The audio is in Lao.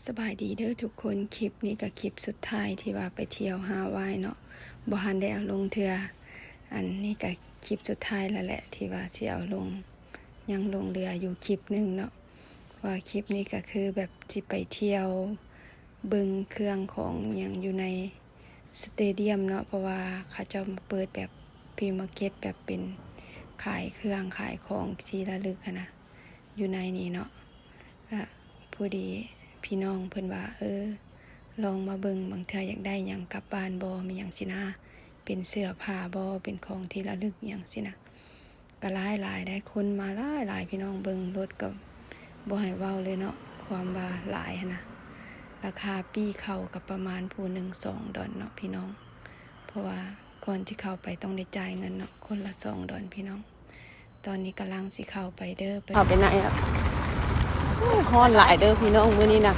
ສະບາຍດີເດີທຸກຄົນ, ຄລິບນີ້ກະຄລິບສຸດທ້າຍທີ່ວ່າໄປທ່ຽວຮາວາຍເນາະ, ບໍ່ທັນໄດ້ເອົາລົງເທື່ອ. ອັນນີ້ກະຄລິບສຸດທ້າຍແລ້ວແຫຼະ ທີ່ວ່າຊິເອົາລົງ, ຍັງຫຼົງເຫຼືອຢູ່ຄລິບໜຶ່ງເນາະ, ວ່າຄລິບນີ້ກະຄືແບບຊິໄປທ່ຽວເບິ່ງເຄື່ອງຂອງຫຍັງຢູ່ໃນສະເຕດຽມເນາະ, ເພາະວ່າເຂົາເຈົ້າມາເປີດແບບຟຣີມາເກັດ ແບບເປັນຂາຍເຄື່ອງຂາຍຂອງທີ່ລະລຶກຫັ້ນນະ ຢູ່ໃນນີ້ເນາະ. ລະພໍດີພີ່ນ້ອງເພິ່ນວ່າ ເອີ ລອງມາເບິ່ງ ບາງເທື່ອຢາກໄດ້ຫຍັງກັບບ້ານບໍ່ ມີຫຍັງຊີ້ນະ, ເປັນເສື້ອຜ້າບໍ່ ເປັນຂອງທີ່ລະລຶກຫຍັງຊີ້ນະ. ກະຫຼາຍໆໄດ໋, ຄົນມາຫຼາຍໆ ພີ່ນ້ອງ, ເບິ່ງລົດກະບໍ່ໃຫ້ເວົ້າເລີຍເນາະ, ຄວາມວ່າຫຼາຍຫັ້ນນະ. ລາຄາປີ້ເຂົ້າກະປະມານຜູ້ໜຶ່ງສອງດອນເນາະ ພີ່ນ້ອງ, ເພາະວ່າກ່ອນຊິເຂົ້າໄປຕ້ອງໄດ້ຈ່າຍເງິນເນາະ, ຄົນລະສອງດອນ ພີ່ນ້ອງ. ຕອນນີ້ກຳລັງຊິເຂົ້າໄປເດີ, ເຂົ້າໄປໃນລະ. ໂອ້ຍ ຮ້ອນຫຼາຍເດີພີ່ນ້ອງ, ມື້ນີ້ນະ